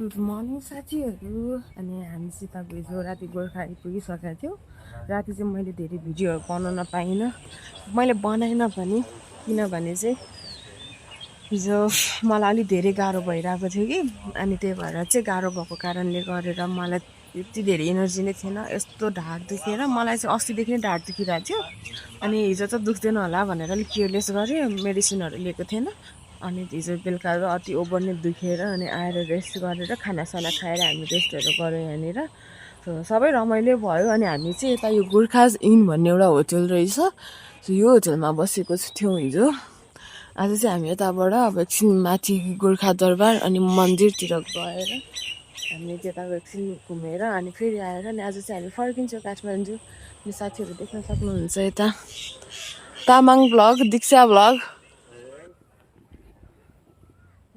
Good morning साथीहरू। अनि हामी सिता हिजो राति गोर्खा आइपुगिसकेको थियो। राति चाहिँ मैले धेरै भिडियोहरू बनाउन पाइनँ, मैले बनाइनँ पनि, किनभने चाहिँ हिजो मलाई अलिक धेरै गाह्रो भइरहेको थियो कि, अनि त्यही भएर चाहिँ गाह्रो भएको कारणले गरेर मलाई यति धेरै एनर्जी नै थिएन। यस्तो ढाड दुखेर मलाई चाहिँ अस्तिदेखि नै ढाड दुखिरहेको थियो। अनि हिजो त दुख्दैन होला भनेर अलिक केयरलेस गरेँ, मेडिसिनहरू लिएको थिएन। अनि हिजो बेलुका अति ओभर नै दुखेर अनि आएर रेस्ट गरेर खानासाना खाएर हामी रेस्टहरू गऱ्यौँ यहाँनिर। सबै रमाइलो भयो। अनि हामी चाहिँ यता यो गोर्खाज इन भन्ने एउटा होटल रहेछ, यो होटलमा बसेको थियौँ हिजो। आज चाहिँ हामी यताबाट अब एकछिन माथि गोर्खा दरबार अनि मन्दिरतिर गएर हामी त्यताको एकछिन घुमेर अनि फेरि आएर अनि आज चाहिँ हामी फर्किन्छौँ काठमाडौँ। अनि साथीहरू देख्न सक्नुहुन्छ यता तामाङ भ्लग, दीक्षा भ्लग,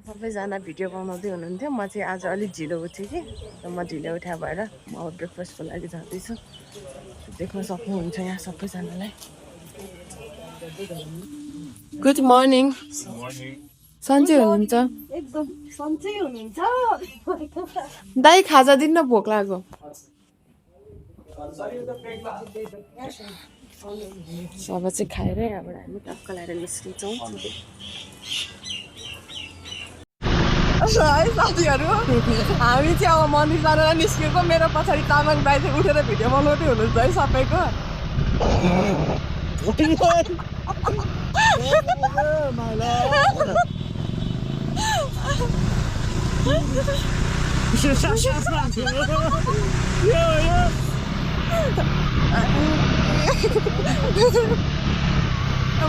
सबैजना भिडियो बनाउँदै हुनुहुन्थ्यो। म चाहिँ आज अलिक ढिलो उठेँ कि, म ढिलो उठा भएर म अब ब्रेकफास्टको लागि जाँदैछु। देख्न सक्नुहुन्छ यहाँ सबैजनालाई। Good morning. सन्चै हुनुहुन्छ? एकदम सन्चै हुनुहुन्छ। दाइ खाजा दिन्न, भोक लाग्यो। सब चाहिँ खाएर यहाँबाट हामी टक्क लगाएर निस्किन्छौँ। है साथीहरू, हामी चाहिँ अब मन्दिर जानेर निस्केको। मेरो पछाडि तामाङ दाइ चाहिँ उठेर भिडियो बनाउँदै हुनुहुन्छ है सबैको।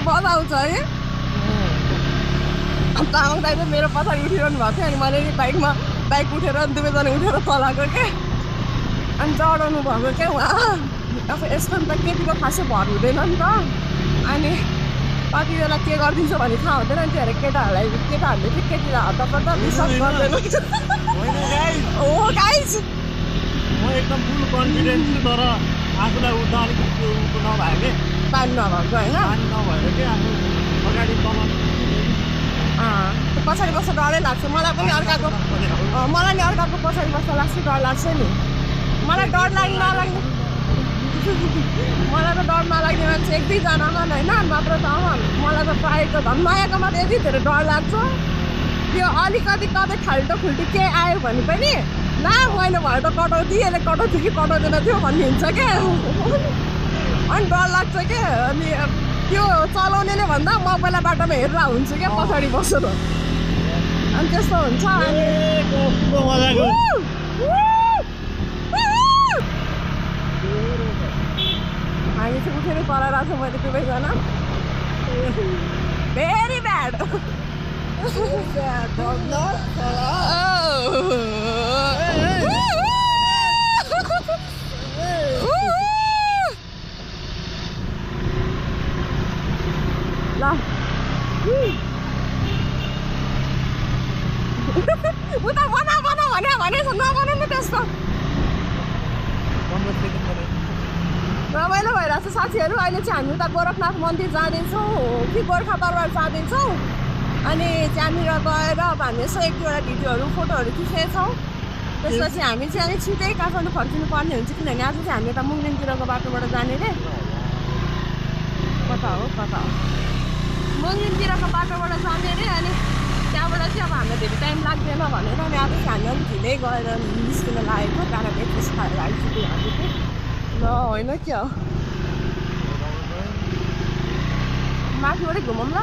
मजा आउँछ है। तामाङ दाइ चाहिँ मेरो पछाडि उठिरहनु भएको थियो। अनि मैले बाइक उठेर दुवैजना उठेर चलाएको क्या। अनि चढाउनु भएको क्या उहाँ। अब यस्तो त केटीको खासै भर हुँदैन नि त। अनि कति बेला के गरिदिन्छ भन्ने थाहा हुँदैन नि। त्यही भएर केटाहरूले चाहिँ केटीलाई हतापत्ता विश्वास गर्दैन। हो गाइस, म एकदम फुल कन्फिडेन्स छु, तर आफूलाई उता अलिकति नभएको पानी नभएको होइन, पानी नभएर कि आफू अगाडि तल पछाडि बस्दा डरै लाग्छ। मलाई पनि अर्काको पछाडि बस्दा लाग्छ, डर लाग्छ नि। मलाई डर नलाग्ने मलाई त डर नलाग्ने मान्छे एक दुईजनामा होइन, नत्र त मलाई त प्रायःको झन् नयाँकोमा त यति धेरै डर लाग्छ। त्यो अलिकति कतै खाल्टो खुल्टो के आयो भने पनि ला मैले भयो त कटाउँथेँ, यसले कटाउँथ्यो कि कटाउँदैन थियो भन्ने हुन्छ क्या। अनि डर लाग्छ क्या। अनि त्यो चलाउनेले भन्दा म पहिला बाटोमा हेरेर हुन्छु क्या पछाडि बसेर। अनि त्यस्तो हुन्छ। हामी चाहिँ उठेर कराइरहेको छौँ मैले दुवैजना। Very bad. ल उता बना भने नबनाउनु त्यस्तो। रमाइलो भइरहेको छ साथीहरू। अहिले चाहिँ हामी उता गोरखनाथ मन्दिर जाँदैछौँ कि गोर्खा दरबार जाँदैछौँ। अनि त्यहाँनिर गएर अब हामी यसो एक दुईवटा भिडियोहरू फोटोहरू खिचेछौँ। त्यसपछि हामी चाहिँ अलिक छिटै काठमाडौँ फर्किनु पर्ने हुन्छ, किनभने आज चाहिँ हामी यता मुङलिङतिरको बाटोबाट जाने रे। कता हो मुङलिङतिरको बाटोबाट जाने रे। अनि त्यहाँबाट चाहिँ अब हामीलाई धेरै टाइम लाग्दैन भनेर अनि आज चाहिँ हामी अलिक ढिलै गएर निस्किन लागेको, कारण ब्रेकफास्ट खाएर आइपुग्यो हामी चाहिँ। ल होइन क्या, माथिबाटै घुमौँ ल।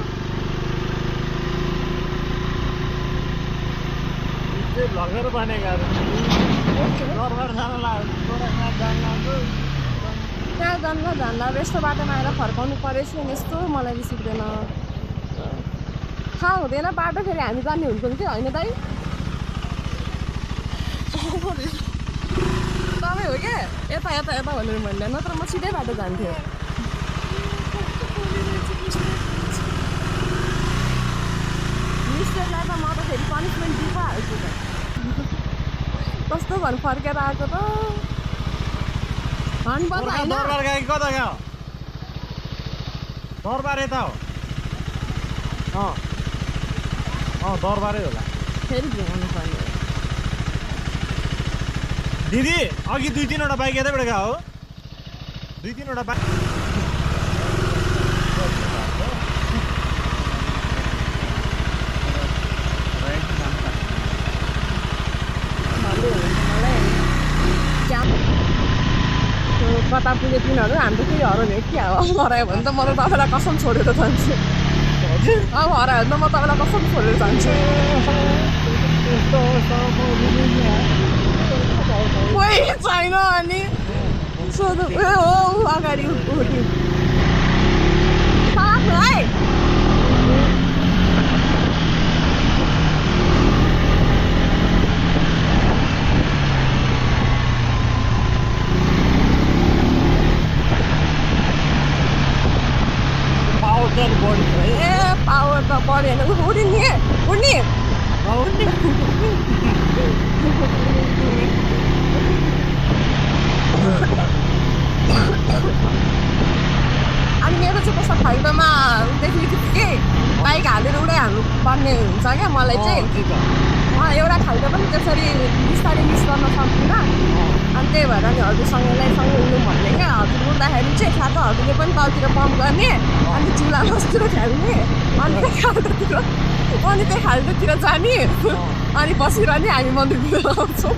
भ्लगर बनेको दरबार जान लाग्यो, त्यहाँ जान्ला यस्तो बाटोमा आएर फर्काउनु परेछ। यस्तो मलाई रिसिक्दैन, थाहा हुँदैन बाटो। फेरि हामी जाने हुन्छ कि होइन दाइ? तपाईँ हो क्या यता भनेर भन्दा, नत्र म सिधै बाटो जान्थेँ। मिस्टेकलाई त म त फेरि पनिसमेन्ट दिइ पो हाल्छु त। कस्तो भन् फर्केर आएको त भन्नुपर्छ होइन। दरबार गएको कता गयो? दरबार यता हो। दरबारै होला। फेरि घुमाउनु पर्ने। दिदी अघि 2-3वटा बाइक यतैबाट गएको हो 2-3वटा बाइक कता पुगे तिनीहरू हामी त केही हरायो भने के हरायो भने त म त तपाईँलाई कसम छोडेर जान्छु अब हरायो भने त म तपाईँलाई कसम छोडेर जान्छु कोही छैन अनि सोध्नु ए हो अगाडि है ए पावर त बढेन उड्ने उड्ने अनि मेरो चाहिँ कस्तो खाल्डोमा देखेको थिएँ कि बाइक हालेर उडाइहाल्नु पर्ने हुन्छ क्या मलाई चाहिँ एउटा खाल्डो पनि त्यसरी बिस्तारै मिस गर्न सक्दिनँ अनि त्यही भएर नि हजुरसँगै उड्नु भन्ने क्या हजुर उड्दाखेरि चाहिँ खातो हजुरले पनि बाउतिर पम्प गर्ने अनि चुला बसतिर खेल्ने अनि त्यही खाल्डोतिर जाने अनि बसिरहने हामी मन्दिरतिर आउँछौँ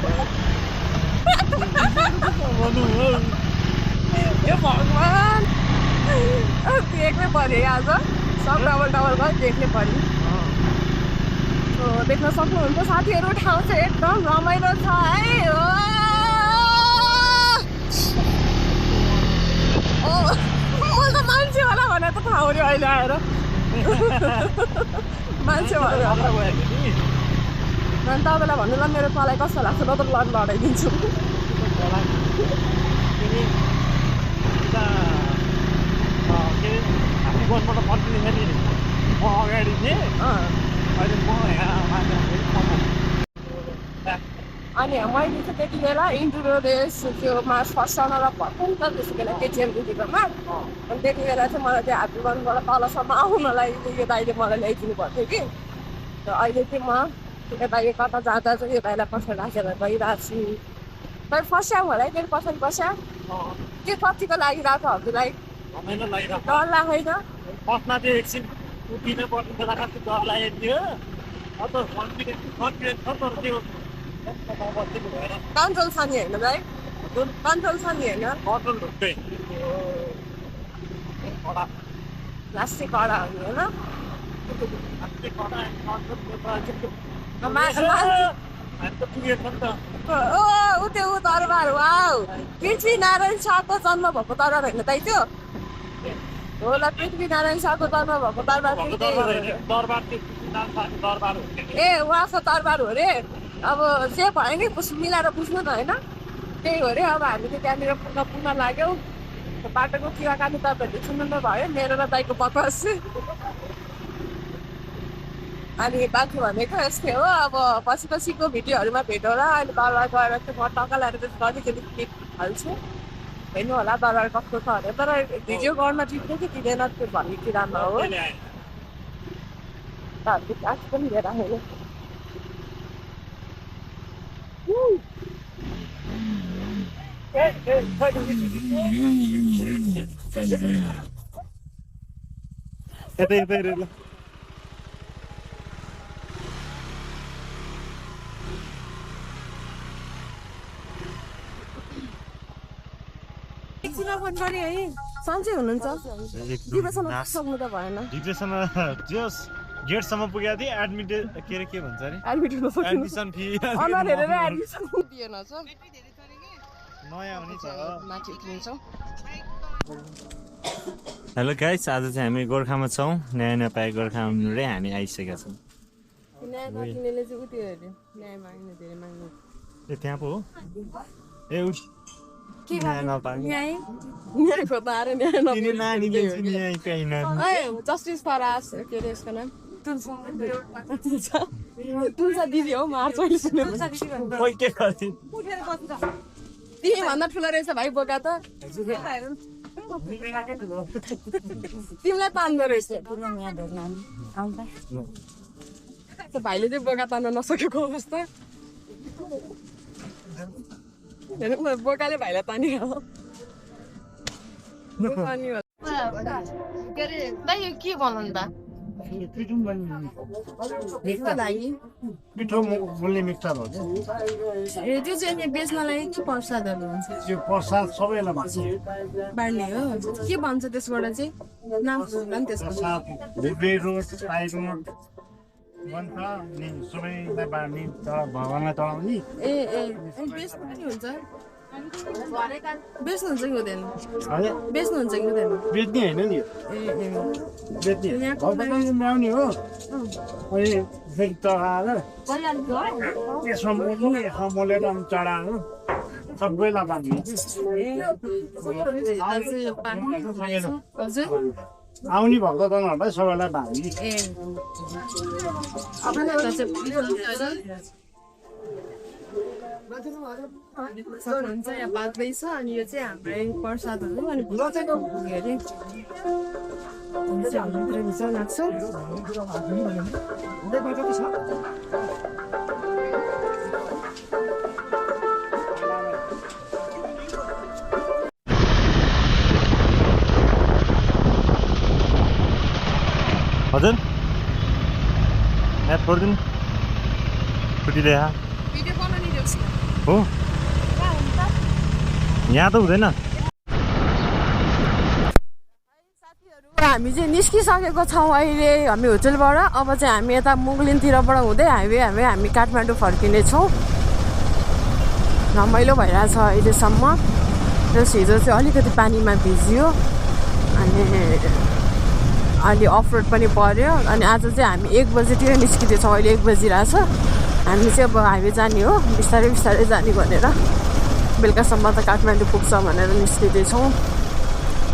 ए भगवान् देख्नै पऱ्यो आज सब डबल भयो देख्नै पऱ्यो देख्न सक्नुहुन्छ साथीहरू ठाउँ चाहिँ एकदम रमाइलो छ है म त मान्छे होला भनेर त थाहा हुने अहिले आएर मान्छे भएर अनि तपाईँलाई भन्नु ल मेरो तलाई कस्तो लाग्छ ल त लन लडाइदिन्छु अनि मैले चाहिँ त्यति बेला इन्टरभ्यू रेस त्यो मार्च फर्स्ट रनर भर्खर त त्यति बेला केटिएम दिदीकोमा अनि त्यति बेला चाहिँ मलाई त्यो ह्याप्पी बर्नबाट तलसम्म आउनलाई यो दाइले मलाई ल्याइदिनु भएको थियो कि र अहिले चाहिँ म यो दाइले कता जाँदा चाहिँ यो दाइलाई कसरी राखेर गइरहेको छु तपाईँ फर्स्ट टाइम होला है मेरो पछाडि बस्या के कतिको लागिरहेको हजुरलाई डर लागेन फर्स्टमा चाहिँ एकछिन उभिनै पर्ने बेला कति डर लागेको थियो अब त कन्फिडेन्स छ तर त्यो कन्ट्रोल छ नि होइन भाइ कन्ट्रोल छ नि होइन कन्ट्रोल ढुक्कै लास्टै कडा हुने होइन ऊ त्यो ऊ दरबार वाउ पृथ्वीनारायण शाहको जन्म भएको दरबार होइन दाइ त्यो होला पृथ्वीनारायण शाहको जन्म भएको दरबार ए उहाँको दरबार हो रे अब जे भयो नि मिलाएर बुझ्नु न होइन त्यही हो रे अब हामी त त्यहाँनिर पुग्न लाग्यौँ बाटोको किराकानी तपाईँहरूले सुन्नु त भयो मेरो र दाइको बकवास अनि बाँकी भनेको यस्तै हो अब पछिको भिडियोहरूमा भेटौँ र अहिले दरबार गएर चाहिँ म टक्का लगाएर चाहिँ अलिकति क्लिप हाल्छु हेर्नु होला दरबार कस्तो छ अरे तर भिडियो गर्न टिप्ने कि दिँदैन त्यो भन्ने कुरामा हो तपाईँहरूले आँखी पनि लिएर आएर यतै फोन गरे है सन्चै हुनुहुन्छ डिप्रेसन सक्नु त भएन डिप्रेसन जस गेटसम्म पुगेको थिएँ एडमिट के अरे के भन्छ अरे एडमिट हुन सक्नु एडमिसन फी अनुहार हेरेर एडमिसन दिएन छ नयाँ हुने छ माथि उक्लिन्छौँ हेलो गाइस आज चाहिँ हामी गोर्खामा छौँ नयाँ नयाँ पाए गोर्खामा हामी आइसकेका छौँ न्याय नदिनेले चाहिँ उ त्यो हेऱ्यो न्याय माग्ने धेरै माग्ने ए त्यहाँ पो हो ए उठ के न्याय नपाउने न्याय न्याय खोज्दा न्याय तिनी नानीले चाहिँ न्याय पाइन जस्टिस फर आस के अरे यसको नाम तुलसा दिदी हो मार्छ अहिले सुन्नु खोइ के गर्थे तिमी भन्दा ठुलो रहेछ भाइ बोका त तिमीलाई तान्दो रहेछ भाइले चाहिँ बोका तान्न नसकेको अवस्था हेर्नु म बोकाले भाइलाई तानिरहेको अनि के अरे दाइ यो के बनाउनु त मिठो बोल्ने मिक्सर हो ए त्यो चाहिँ अनि बेच्नलाई के प्रसादहरू हुन्छ त्यो प्रसाद सबैलाई भन्छ बाड्ने हो के भन्छ त्यसबाट चाहिँ नाम सुन्ला नि त्यसको प्रसाद धुब्रे रोड साई रोड भन्छ अनि सबैलाई बाँड्ने भगवानलाई चढाउने ए अनि बेच्नु पनि हुन्छ बेच्नुहुन्छ कि हुँदैन बेच्नुहुन्छ कि हुँदैन बेच्ने होइन नि ए बेच्ने ल्याउने हो अनि फेरि चढाएर यसमा मोल्नु यसमा मोलेर अनि चढाएर सबैलाई बाँध्ने हजुर आउने भक्तजनहरूलाई सबैलाई बाँध्ने सक्नुहुन्छ यहाँ बाँच्दैछ अनि यो चाहिँ हाम्रै प्रसादहरू अनि के अरे भित्र लाग्छौँ हजुर याद गरिदिनु छुट्टी ल्याए भिडियो बनाउने देउसी हो यहाँ त हुँदैन हामी चाहिँ निस्किसकेको छौँ अहिले हामी होटलबाट अब चाहिँ हामी यता मुगलिनतिरबाट हुँदै हामी काठमाडौँ फर्किनेछौँ रमाइलो भइरहेछ अहिलेसम्म र हिजो चाहिँ अलिकति पानीमा भिजियो अनि अलि अफरोड पनि पर्यो अनि आज चाहिँ हामी 1 बजीतिर निस्किँदैछौँ अहिले 1 बजिरहेछ हामी चाहिँ अब हाइवे जाने हो बिस्तारै बिस्तारै जाने भनेर बेलुकासम्म त काठमाडौँ पुग्छ भनेर निस्किँदैछौँ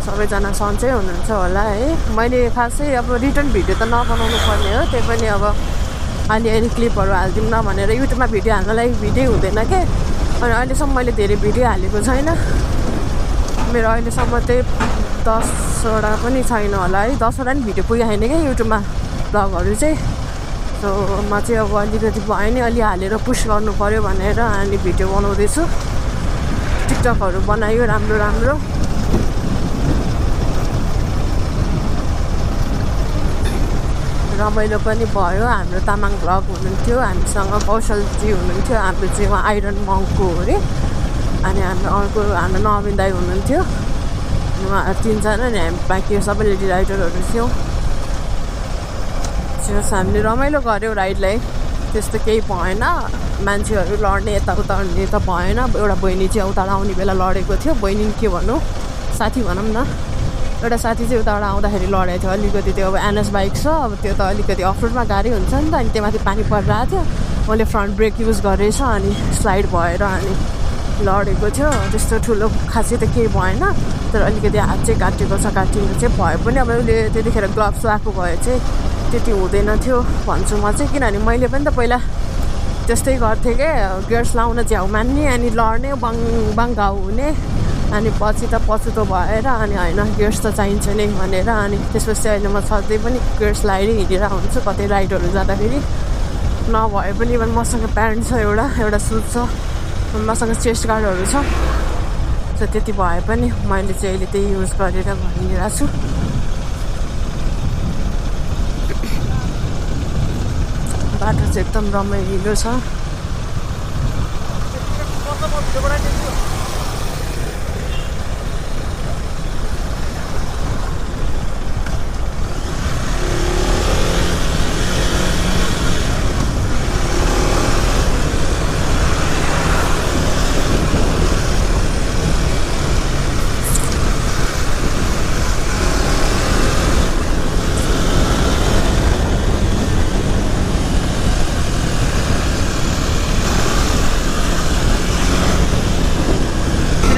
सबैजना सन्चै हुनुहुन्छ होला है मैले खासै अब रिटर्न भिडियो त नबनाउनु पर्ने हो त्यही पनि अब अलिअलि क्लिपहरू हालिदिउँ न भनेर युट्युबमा भिडियो हाल्नलाई भिडियो हुँदैन के अनि अहिलेसम्म मैले धेरै भिडियो हालेको छैन मेरो अहिलेसम्म चाहिँ 10वटा पनि छैन होला है 10वटा नि भिडियो पुगेको छैन क्या युट्युबमा भ्लगहरू चाहिँ सो म चाहिँ अब अलिकति भयो नि अलि हालेर पुस गर्नु पऱ्यो भनेर अनि भिडियो बनाउँदैछु टिकटकहरू बनायो राम्रो राम्रो रमाइलो पनि भयो हाम्रो तामाङ भ्लग हुनुहुन्थ्यो हामीसँग कौशलजी हुनुहुन्थ्यो हाम्रो चाहिँ उहाँ आइरन मङ्कको हो अरे अनि हाम्रो नवीन दाई हुनुहुन्थ्यो उहाँहरू 3जना नि हामी बाँकी सबै लेडी राइडरहरू थियौँ हामीले रमाइलो गऱ्यौँ राइडलाई त्यस्तो केही भएन मान्छेहरू लड्ने यताउता हुने त भएन एउटा बहिनी चाहिँ उता आउने बेला लडेको थियो बहिनी के भनौँ साथी भनौँ न एउटा साथी चाहिँ उताबाट आउँदाखेरि लडेको थियो अलिकति त्यो अब एनएस बाइक छ अब त्यो त अलिकति अफरोडमा गाडी हुन्छ नि त अनि त्यो माथि पानी परिरहेको थियो उसले फ्रन्ट ब्रेक युज गरेछ अनि स्लाइड भएर अनि लडेको थियो त्यस्तो ठुलो खासै त केही भएन तर अलिकति हात चाहिँ काटिएको छ काटिनु चाहिँ भए पनि अब उसले त्यतिखेर ग्लोभ्स लगाएको भए चाहिँ त्यति हुँदैन थियो भन्छु म चाहिँ किनभने मैले पनि त पहिला त्यस्तै गर्थेँ क्या गियर्स लाउन झ्याउ मान्ने अनि लड्ने बाङ घाउ हुने अनि पछि त पछुतो भएर अनि होइन गियर्स त चाहिन्छ नै भनेर अनि त्यसपछि अहिले म सधैँ पनि गियर्स लगाएर हिँडेर हुन्छु कतै राइडहरू जाँदाखेरि नभए पनि मसँग प्यान्ट छ एउटा सुज छ मसँग चेस्ट गार्डहरू छ सो त्यति भए पनि मैले चाहिँ अहिले त्यही युज गरेर भनिरहेको छु बाटो चाहिँ एकदम रमाइलो छ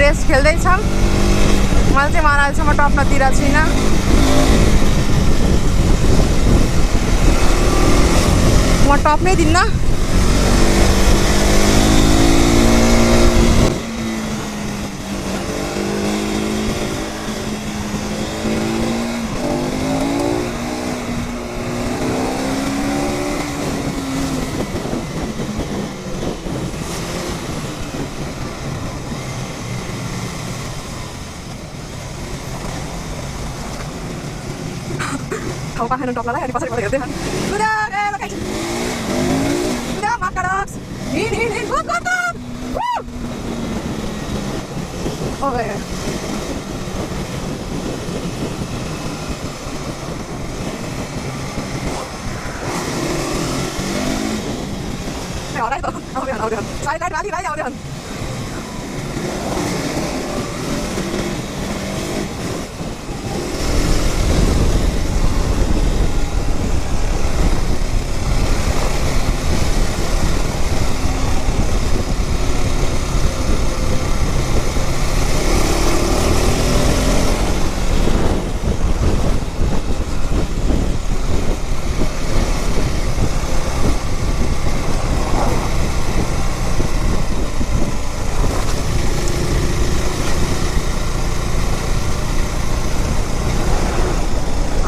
रेस खेल्दैछौँ मैले चाहिँ अहिलेसम्म टप्नतिर छुइनँ म टप्नै दिन्न ठाउँ पाएन टक्लालाई अनि पछाडि हेर्दै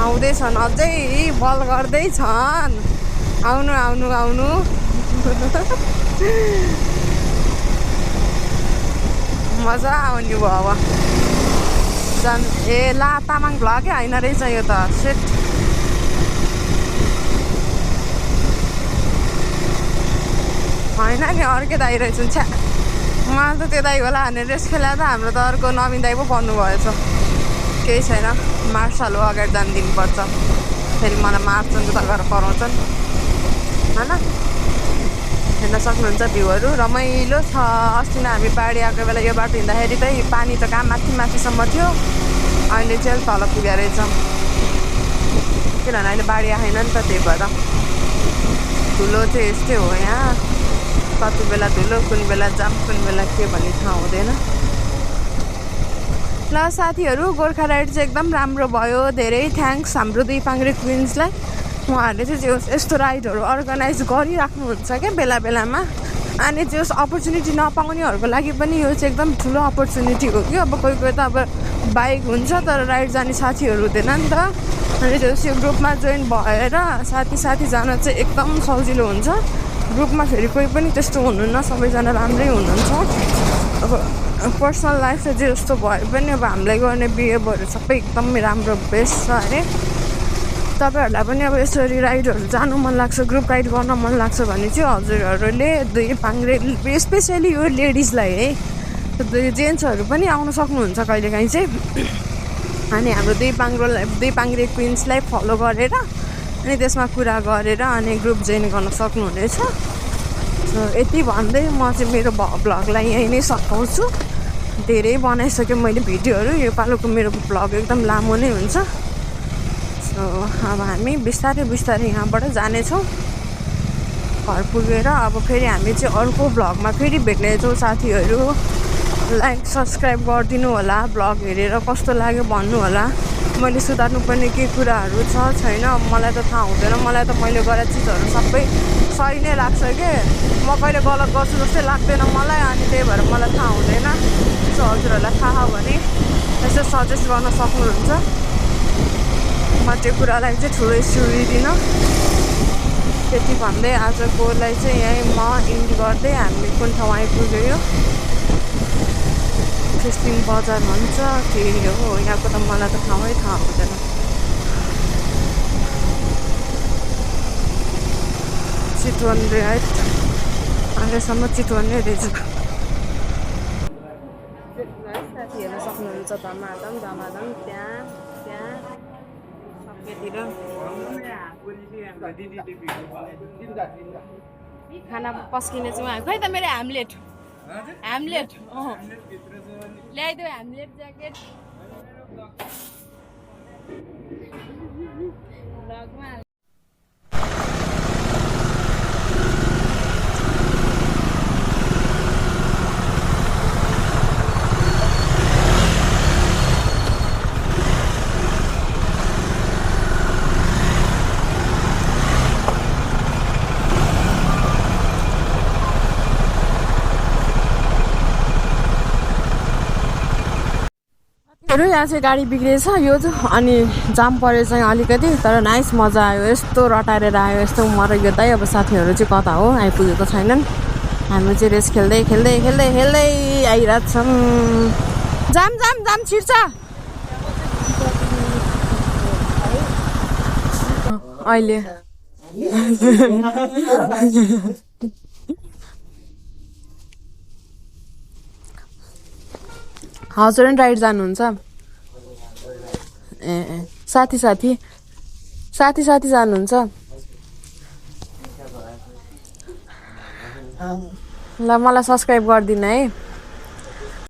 आउँदैछन् अझै बल गर्दैछन् आउनु आउनु आउनु मजा आउने भयो अब झन् ए ला तामाङ भ्लगै होइन रहेछ यो त सेट होइन नि अर्कै दाइ रहेछ छ्या मलाई त त्यो दाइ होला भनेर रेस खेला त हाम्रो त अर्को नवीन दाइ पो बन्नु भएछ केही छैन मार्सल हो अगाडि जान दिनुपर्छ फेरि मलाई मार्छन् त गरेर कराउँछन् होइन हेर्न सक्नुहुन्छ भ्यूहरू रमाइलो छ अस्ति नै हामी पाहाडी आएको बेला यो बाटो हिँड्दाखेरि चाहिँ पानी त कहाँ माथि माथिसम्म थियो अहिले चाहिँ तल पुगेको रहेछ किनभने अहिले बाढी आएन नि त त्यही भएर धुलो चाहिँ यस्तै हो यहाँ कति बेला धुलो कुन बेला जाम कुन बेला के भन्ने थाहा हुँदैन ल साथीहरू गोर्खा राइड चाहिँ एकदम राम्रो भयो धेरै थ्याङ्क्स हाम्रो दुई पाङ्ग्रे क्विन्सलाई उहाँहरूले चाहिँ यस्तो राइडहरू अर्गनाइज गरिराख्नुहुन्छ क्या बेला बेलामा अनि त्यो अपर्च्युनिटी नपाउनेहरूको लागि पनि यो चाहिँ एकदम ठुलो अपर्च्युनिटी हो कि अब कोही कोही त अब बाइक हुन्छ तर राइड जाने साथीहरू हुँदैन नि त अनि त्यो ग्रुपमा जोइन भएर साथी साथी जान चाहिँ एकदम सजिलो हुन्छ ग्रुपमा फेरि कोही पनि त्यस्तो हुनुहुन्न सबैजना राम्रै हुनुहुन्छ अब पर्सनल लाइफ चाहिँ जे जस्तो भए पनि अब हामीलाई गर्ने बिहेभियरहरू सबै एकदमै राम्रो बेस्ट छ अरे तपाईँहरूलाई पनि अब यसरी राइडहरू जानु मन लाग्छ ग्रुप राइड गर्न मन लाग्छ भने चाहिँ हजुरहरूले दुई पाङ्ग्रे स्पेसली यो लेडिजलाई है जेन्ट्सहरू पनि आउनु सक्नुहुन्छ कहिलेकाहीँ चाहिँ अनि हाम्रो दुई पाङ्ग्रे क्विन्सलाई फलो गरेर अनि त्यसमा कुरा गरेर अनि ग्रुप जोइन गर्न सक्नुहुनेछ सो यति भन्दै म चाहिँ मेरो भ्लगलाई यहीँ नै सघाउँछु धेरै बनाइसकेँ मैले भिडियोहरू यो पालोको मेरो भ्लग एकदम लामो नै हुन्छ सो अब हामी बिस्तारै बिस्तारै यहाँबाट जानेछौँ घर पुगेर अब फेरि हामी चाहिँ अर्को भ्लगमा फेरि भेट्नेछौँ साथीहरू लाइक सब्सक्राइब गरिदिनु होला भ्लग हेरेर कस्तो लाग्यो भन्नु होला मैले सुधार्नुपर्ने के कुराहरू छ छैन मलाई त थाहा हुँदैन मलाई त मैले गरेको चिजहरू सबै सही नै लाग्छ कि म कहिले गलत गर्छु जस्तै लाग्दैन मलाई अनि त्यही भएर मलाई थाहा हुँदैन सो हजुरहरूलाई थाहा भने यसो सजेस्ट गर्न सक्नुहुन्छ म त्यो कुरालाई चाहिँ ठुलो इस्यु लिँदिनँ त्यति भन्दै आजकोलाई चाहिँ यहीँ म इन्ड गर्दै हामी कुन ठाउँ आइपुग्यो फिस्टिङ बजार भन्छ के हो यहाँको त मलाई त ठाउँै थाहा हुँदैन चितवन राइट अहिलेसम्म चितवन नै रहेछ साथीहरू सक्नुहुन्छ धमाधम धमाधम त्यहाँ त्यहाँ सबैतिर खाना पस्किने चाहिँ खै त मेरो ह्यामलेट ल्याइदेऊ ह्यामलेट ज्याकेट भ्लगमा यहाँ चाहिँ गाडी बिग्रिएछ यो चाहिँ अनि जाम परे चाहिँ अलिकति तर नाइस मजा आयो यस्तो रटारेर आयो यस्तो मरगेदै अब साथीहरू चाहिँ कता हो आइपुगेको छैनन् हामी चाहिँ रेस खेल्दै खेल्दै खेल्दै खेल्दै आइरहेछौँ जाम जाम जाम छिर्छ अहिले हजर राइड जानुहुन्छ ए साथी साथी साथी साथी जानुहुन्छ ल मलाई सब्सक्राइब गरिदिनु है